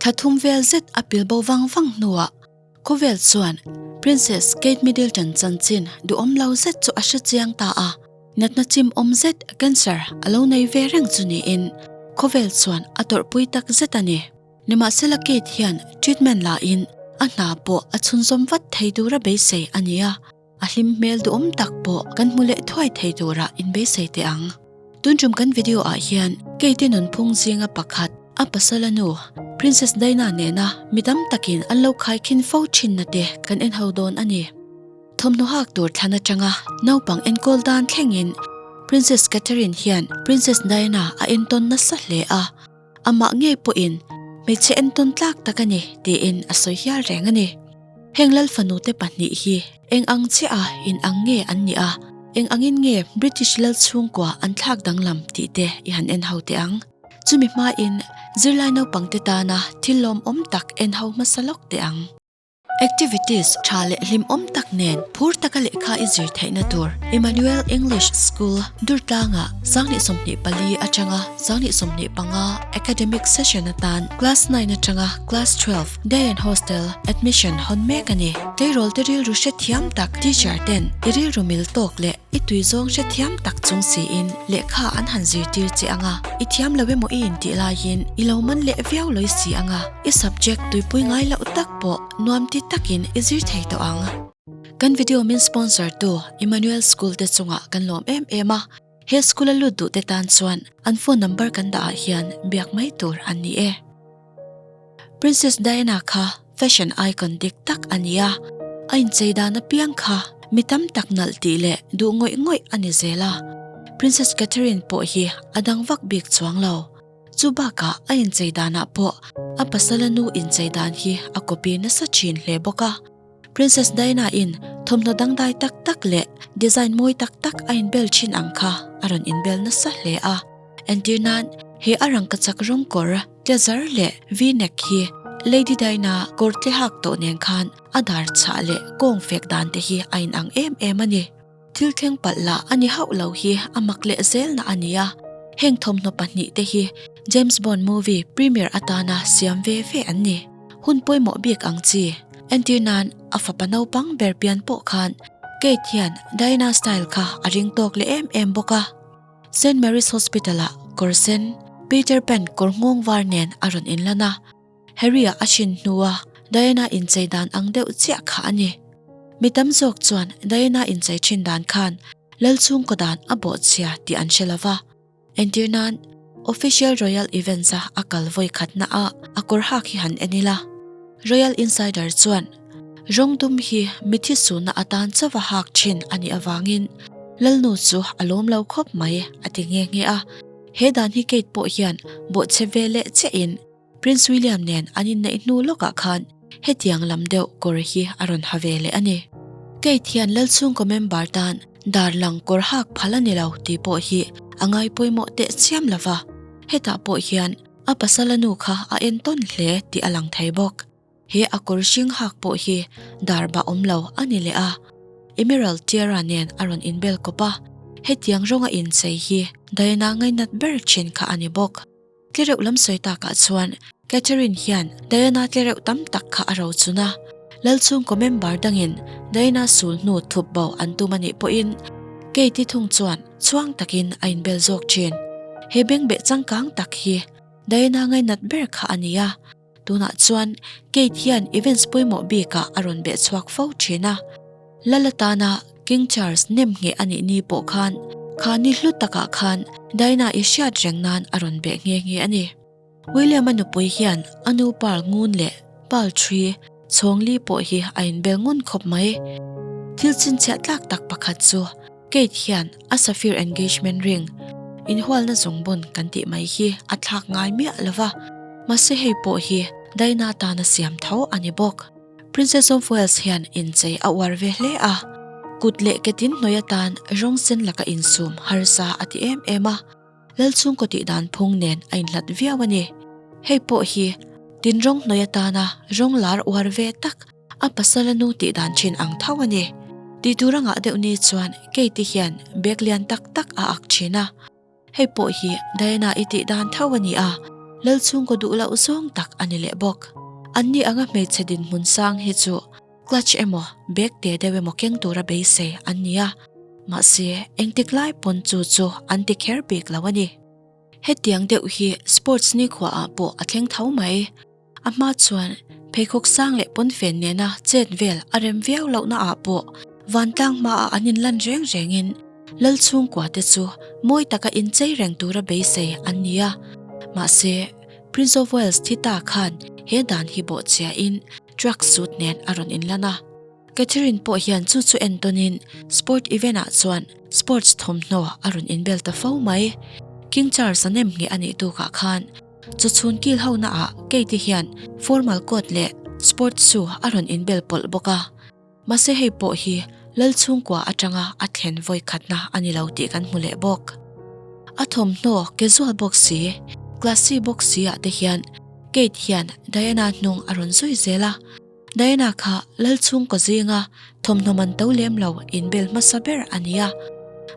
Thla thum vel zet a pil bo vang vang hnuah khawvel chuan Princess Kate Middleton chanchin duhawm lo zet chu a hre chiang ta a, natna chim awm zet cancer a lo nei ve reng chu niin khawvel chuan a tawrhpui tak zet a ni. Nimahsela Kate hian treatment la in a hna pawh a chhunzawm vat thei tura beisei a ni a, a hlim hmel duhawm tak pawh kan hmu leh thuai thei tura inbeisei teh ang. Tun tum kan video ah hian Kate nunphung zinga pakhat a pasala nu Princess Diana nena mi tam takin an lo khaikhin fo thinna te kan en ho dawn a ni. Thawmhnaw hak tur thlan atanga naupang enkawl dan thlengin Princess Catherine hian Princess Diana a entawn nasa hle a. Amah ngei pawhin hmeichhe entawn tlak tak a ni tiin a sawi hial reng a ni. Heng lal fanute pahnih hi eng ang chiah a in ang nge an nih a, eng angin nge British lal chhungkua an thlak danglam tih te i han en ho teh ang. Chumi hmain zirlai naupangte tana thil lawmawm tak en ho hmasa lawk teh ang. Activities tha leh hlimawm tak nen phur taka lehkha i zir theihna tur Emmanuel English School, Durtlangah 2024 atanga 2025 academic session atan Class 9 atanga Class 12 Day and Hostel admission hawn mek a ni. Tleirawl te rilru hrethiam tak teacher ten i rilru mil tawk leh I tui zawng hrethiam tak chung siin lehkha an han zirtir che ang a, i thiam lo emaw i intih laiin i lo man leh viau lawi si ang a, i subject tuipui ngai loh tak pawh nuam ti takin i zir thei tawh ang. Kan video min sponsor tu Emmanuel School te chungah kan lawm em em a, he school a lut duh te tan chuan an phone number kan dah ah hian biak mai tur an ni e. Princess Diana kha fashion icon dik tak a ni a, a inchei dan apiang kha mi tam tak nalh tih leh duh ngawih ngawih a ni zel a. Princess Catherine pawh hi a dang vak bik chuang lo. Chu bakah a inchei danah pawh a pasala nu inchei dan hi a copy nasa thin hle bawk a. Princess Diana in thawmhnaw dangdai tak tak leh design mawi tak tak a inbel thin ang kha a rawn inbel nasa hle a. Entir nan he a rangkachak rawng kawr Tlezar leh V-neck hi Lady Diana kawr tle hak tawh nen khan a dar chhah leh kawng fek dan te hi a inang em em a ni. Thil thleng palh lah a ni hauh lo hi a mak leh zel na a ni a, heng thawmhnaw pahnih te hi James Bond movie premiere atana siam ve ve an ni. Hun pawimawh bik ang chi, entir nan a fapa naupang ber pian pawh khan Kate hian Diana style kha a ring tawk leh em em bawk a. Saint Mary's Hospital-ah kawr sen, Peter Pan kawr nghawng var nen a rawn inlan a, Harry-a a hrin hnua Diana inchei dan ang deuh chiah kha a ni. Mi tam zawk chuan Diana inchei thin dan khan lal chhungkaw dan a bawhchhia tih an hre lo va. Entir nan, Official Royal Events-a a kal vawi khatna ah a kawr hak hi han en ila. Royal Insider chuan rawng dum hi mithi suhna atan chauha hak thin a nih avangin Lalnu chu a lawm lo khawp mai a ti nghe nghe a. He dan hi Kate pawh hian bawhchhe ve leh chiahin Prince William nen an inneih hnu lawkah khan hetiang lam deuh kawr hi a rawn ha ve leh a ni. Kate hian Lalchhungkaw member tan dar lang kawr hak phal a ni lo tih pawh hi a ngai pawimawh teh chiam lova, hetah pawh hian A pasala nu kha a entawn hle tih a lang thei bawk. He a kawr hring hak pawh hi dar bah awm lo a ni leh a. Emerald tiara nen a rawn inbel kawp a, hetiang rawnga inchei hi Diana ngainat ber thin kha a ni bawk. Tlereuh lam sawi takah chuan Catherine hian Diana tlereuh tam tak kha a rochun a. Lalchhungkaw member dangin Diana sul hnu thup bo an tum a nih pawhin Kate-i thung chuan Chhuang takin a inbel zawk thin. He bengbeh changkang tak hi Diana ngainat ber kha a ni a, tunah chuan Kate hian events pawimawh bikah a rawn beh chhuak fo thin a. Lal atana King Charles nem ngheh a nih ni pawh khan kha ni hlu takah khan Diana i hriat reng nan a rawn beh nghe nghe a ni. William-a nupui hian a nu Pearl ngun leh Pearl ṭhi chhawng li pawh hi a inbel ngun khawp mai. Thil chhinchhiah tlak tak pakhat chu Kate hian a sapphire engagement ring inhualna zungbun kan tih mai hi a thlak ngai miah lo va, mahse hei pawh hi Diana tana siam tho a ni bawk. Princess of Wales hian inchei a uar ve hle a, kut leh ke tin hnuai atan rawng sen laka insum harsa a ti em em a. Lalchhungkaw tih dan phung nen a inhlat viau a ni. Hei pawh hi tinrawng hnuai atana rawng lar uar ve tak a pasala nu tih dan thin ang tho a ni. Tih tur a ngah deuh ni chuan Kate-i hian bag lian tak tak a ak thin a. Hei pawh hi Diana-i tih dan tho a ni a. Lal chhungkaw duh loh zawng tak a ni leh bawk. Anni anga hmeichhe dinhmun sang hi chu clutch emaw bag te deuh emaw keng tura beisei an ni a, mahse engtik lai pawn chu chu an ti kher bik lo a ni. Hetiang deuh hi sports nikhua ah pawh a thleng tho mai. A hma chuan pheikhawk sang leh pawnfen nena chet vel a rem viau lohna ah pawh vantlang hmaah an inlan reng rengin Lal chhungkua te chu mawi taka inchei reng tura beisei an ni a. Mahse, Prince of Wales thi ta khan he dan hi bawhchhiain track suit nen a rawn inlan a. Catherine pawh hian chu chu entawnin sport event ah chuan sports thawmhnaw a rawn inbel ta fo mai. King Charles a nem ngheh a nih tukah khan Chu chhun kil ho na ah Kate hian formal coat leh sports shoe a rawn inbel pawlh bawk a. Mahse hei pawh hi Lal chhungkua atanga a thlen vawi khatna a ni lo tih kan hmu leh bawk. A thawmhnaw casual bawk si, classy bawk si ah te hian Kate hian Diana hnung a rawn zui zel a. Diana kha Lal chhungkaw zinga thawmhnaw man to lem lo inbel hmasa ber a ni a.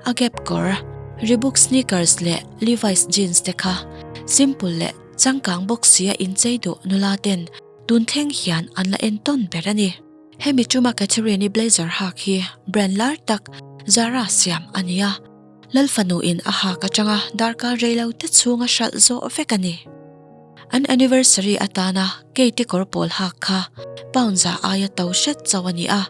A Gap kawr, Reebok sneakers leh Levi's jeans te kha simple leh changkang bawk sia inchei duh nula ten tun thleng hian an la entawn ber a ni. Hemi tuma Catherine-i blazer hak hi brand lar tak Zara siam a ni a, Lal fanuin a hak atanga darkar reilo te chhunga hralh zawh vek a ni. An anniversary atana Kate-i kawr pawl hak kha pound za aia to hret chauh a ni a,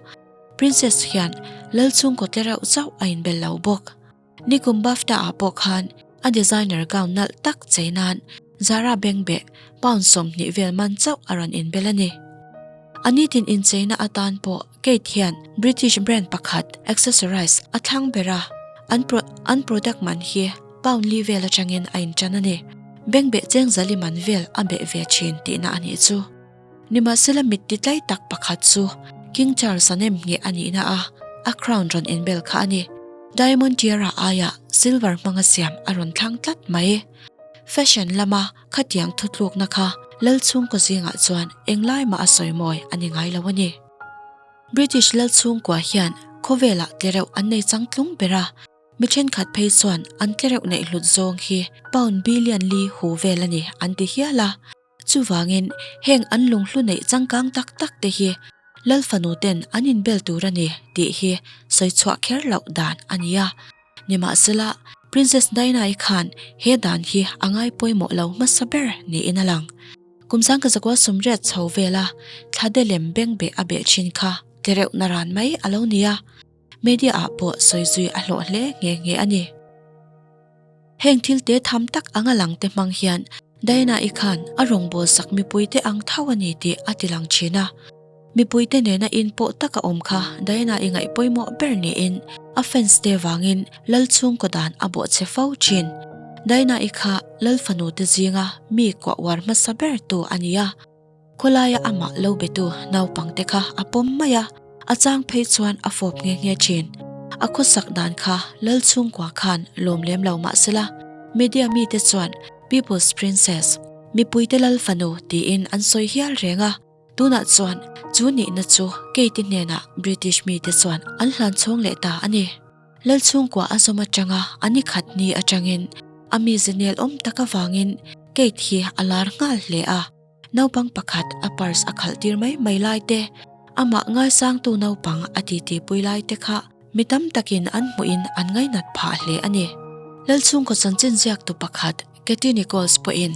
Princess hian Lal chhungkaw tle reuh chauh a inbel lo bawk. Nikum BAFTA ah pawh khan a designer gown nalh tak chei nan Zara bengbeh pound 20 vel man chauh a rawn inbel a ni. A nitin incheina atan pawh Kate hian British brand pakhat accessorise a thlang ber a, an an product man hi pound li vel atangin a intan a ni. Bengbeh cheng zali man vel a beh ve thin tihna a nih chu. Nimahsela mit ti tlai tak pakhat chu King Charles a nem ngheh a nihna a, a crown rawn inbel kha a ni. Diamond tiara aia silver hmanga siam a rawn thlang tlat mai. Fashion lama khatiang thutlukna kha Lal chhungkaw zingah chuan englai mah a sawi mawi a ni ngai lo a ni. British Lal chhungkua hian khawvelah tlereuh an nei changtlung ber a, Mi thenkhat phei chuan an tlereuh neih hlut zawng hi pound billion li hu vel a ni an ti hial a. Chuvangin heng an lunghlu neih changkang tak tak te hi Lal fanu ten an inbel tur a ni tih hi sawi chhuah kher loh dan a ni a. Nimahsela, Princess Diana-i khan he dan hi a ngai pawimawh lo hmasa ber niin a lang. Kum sangka zakua sumriat chho vela thla de lem bengbeh a beh thin kha tlereuh naran mai a lo ni a. Media ah pawh sawi zui a hlawh hle nghe nghe a ni. Heng thil te tham tak anga lang te hmang hian Diana-i khan a rawngbâwl sak mipuite ang tho a ni tih a ti lang thin a. Mipuite nena in pawh tak a awm kha Diana-i ngaih pawimawh ber niin a fans te vangin Lal chhungkaw dan a bawhchhe fo thin. Diana-i kha Lal fanu te zinga mi kuah uar hmasa ber tu a ni a. Khawlaia amah lo betu naupangte kha a pawm mai a, a chang phei chuan a fawp nghe nghe thin. A khawsak dan kha Lal chhungkua khan lawm lem lo mah sela, media mite chuan People's Princess, Mipuite Lal Fanu tiin an sawi hial reng a. Tunah chuan chu nihna chu Kate-i hnenah British mite chuan an hlan chhawng leh ta a ni. Lal chhungkua a zawm atanga a ni khat ni atangin a mize nel awm tak avangin Kate hi a lar nghal hle a. Naupang pakhat a purse a khalh tir mai mai lai te, amah ngaisangtu naupang a titi pui lai te kha mi tam takin an hmuhin an ngainat phah hle a ni. Lalchhungkaw chanchin ziaktu pakhat Katie Nichols pawhin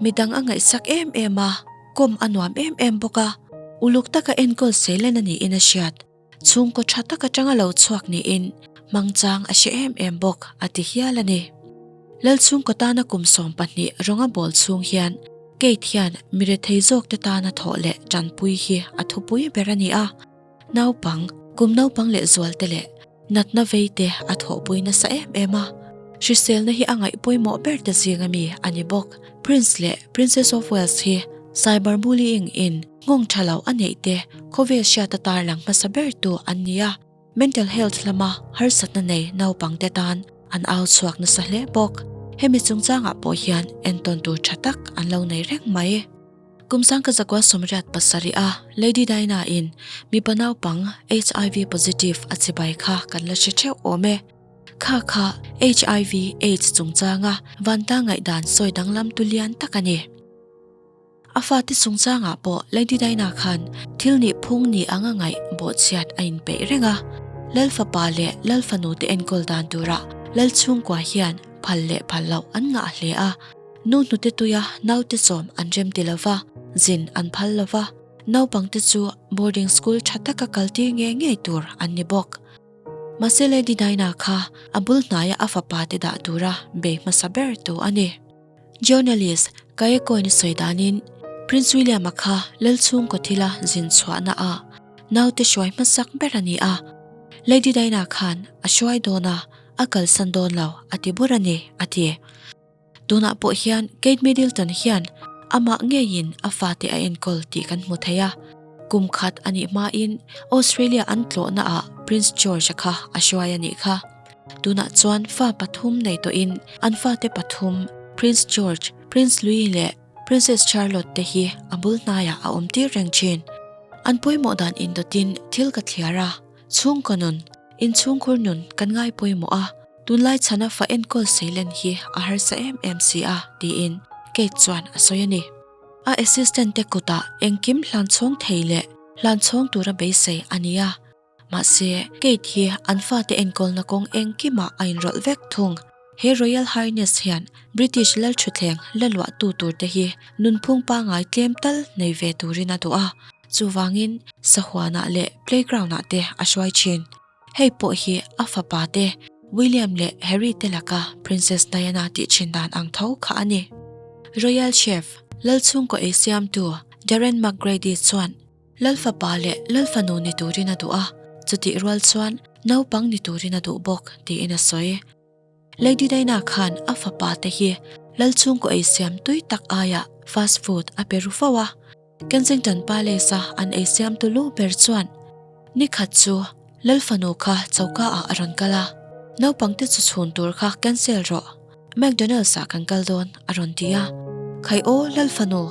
midang a ngaihsak em em a, kawm a nuam em em bawk a, uluk taka enkawl seilen a niin a hriat. Chhungkaw tha tak atanga lo chhuak niin hmangchang a hre em em bawk a ti hial a ni. Lalchhungkaw tana kum 12 rawnga bawl chhung hian Kate hian mi rethei zawkte tana thawh leh tanpui hi a thupui ber a ni a. Naupang, kum naupang leh zualte leh natna veite a thawhpui nasa em em a. Hriselna hi a ngaih pawimawh ber te zinga mi a ni bawk. Prince leh Princess of Wales hi cyberbullying in Nghawng tha lo a neih te khawvel hriata tarlang hmasa ber tu an ni a, mental health lama harsatna nei naupang te tan an au chhuak nasa hle bawk. Hemi chungchangah pawh hian entawn tur tha tak an lo nei reng mai. Kum sangka zakua 87 a Lady Diana in mipa naupang HIV positive a chibai kha kan la hre theuh awm e. Kha kha HIV Aids chungchanga vantlang ngaihdan sawi danglam tu lian tak a ni. A fate chungchangah pawh Lady Diana khan thil nih phung ni anga ngaih bawhchhiat a inpeih reng a. Lal fapa leh Lal fanu te enkawl dan turah Lal chhungkua hian phal leh phal loh an ngah hle a. Nu hnute tuia naute chawm an rem ti lova, zin an phal lova, naupangte chu boarding school tha taka kaltir ngei ngei tur an ni bawk. Mahse Lady Diana kha a bul hnaia a fapa te dah tura bei hmasa ber tu a ni. Journalist Kaye Coyne sawi danin Prince William-a kha lal chhungkaw thila zin chhuahna ah naute hruai hmasak ber a ni a, Lady Diana khan a hruai dawn a, a kalsan dawn lo a ti bur a ni, a ti. Tunah pawh hian Kate Middleton hian amah ngeiin a fate a enkawl tih kan hmu thei a. Kum khat a nih hmain Australia an tlawhnaah Prince George-a kha a hruai a nih kha. Tunah chuan fa pathum nei tawhin an fate pathum Prince George, Prince Louis leh Princess Charlotte te hi a bul hnaiah a awm tir reng thin. An pawimawh dan indawtin thil ka thliar a. Chhungkaw nun, inchhungkhur nun kan ngai pawimawh a, tunlai chhana fa enkawl seilen hi a harsa em em si a, tiin Kate chuan a sawi a ni. A assistant te kutah engkim hlan chhawng thei leh hlan chhawng tura beisei a ni a, mahse Kate hi an fate enkawlna kawng engkimah a inrawlh vek thung. He Royal Highness hian British lalthutthleng la luahtu turte hi nunphung pangngai tlem tal nei ve turin a duh a, Chuvangin sahuanah leh playground-ah te a hruai thin. Hei pawh hi a fapa te William leh Harry te laka Princess Diana tih thin dan ang tho kha a ni. Royal Chef, Lalchhungkaw ei siamtu Darren McGrady chuan Lal fapa leh Lal fanu ni turin a duh a, chutih rual chuan naupang ni turin a duh bawk tiin a sawi. Lady Diana khan a fapa te hi Lalchhungkaw ei siam tui tak aiah fast food a pe ru fo a. Kensington Palace a an ei siam tu lu ber chuan ni khat chu Lal fanu kha choka ah a rawn kal a, naupang te chu chhun tur kha cancel rawh, McDonald's ah kan kal dawn a rawn ti a. Khai aw Lal fanu,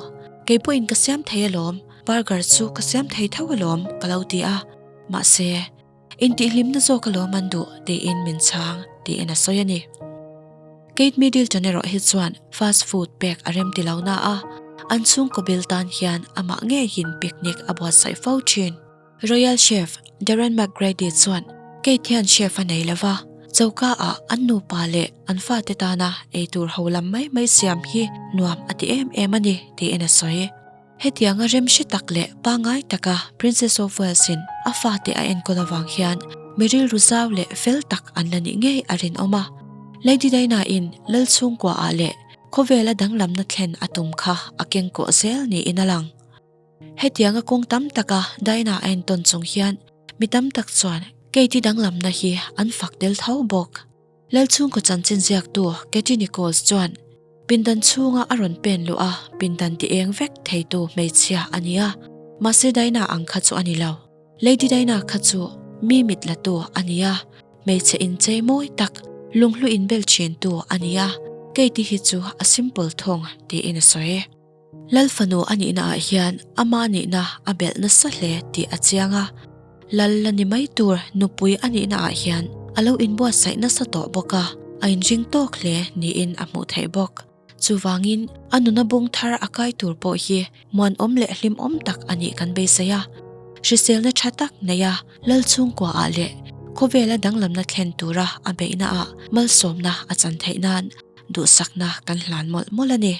kei pawhin ka siam thei alawm, burger chu ka siam thei tho alawm ka lo ti a, mahse Intihhlimna zawk alawm an duh tiin min chhang tiin a sawi a ni. Kate Middleton erawh hi chuan fast food pek a rem ti lo na a, an chhungkaw bil tan hian amah ngeiin picnic a buatsaih fo thin. Royal Chef Darren McGrady chuan Kate hian chef a nei lo va, choka ah an nupa leh an fate tana eitur ho lam mai mai siam hi nuam a ti em em a ni tiin a sawi. Hetianga remhre tak leh pangngai taka Princess of Wales-in a fate a enkawl avang hian mi rilru zau leh fel tak an la nih ngei a rinawm a. Lady Diana-in Lal chhungkuaah leh khawvela danglamna thlen a tum kha a kengkawh zel niin a lang. Hetianga kawng tam taka Diana a entawn chung hian mi tam tak chuan Kate-i danglamna hi an fak tel tho bawk. Lalchhungkaw chanchin ziaktu Katie Nichols chuan pindan chhunga a rawn pen luh a, pindan ti eng vek theitu hmeichhia a ni a, mahse Diana ang kha chu a ni lo. Lady Diana kha chu mi mit latu a ni a, hmeichhe inchei mawi tak, lunghlu inbel thintu a ni a, Katie hi chu a simple thung tiin a sawi. Lal fanu a nihna ah hian ama nihna a belh nasa hle tih a chiang a, Lal la ni mai tur nupui a nihna ah hian a lo inbuatsaih nasa tawh bawk a, a inring tawk hle niin a hmuh theih bawk. Chuvangin a nuna bung thar a kai tur pawh hi muanawm leh hlimawm tak a nih kan beisei a, hriselna tha tak nei a Lal chhungkua ah leh khawvela danglamna thlen tura a beihna ah malsawmna a chan theih nan duhsakna kan hlan mawlh mawlh a ni.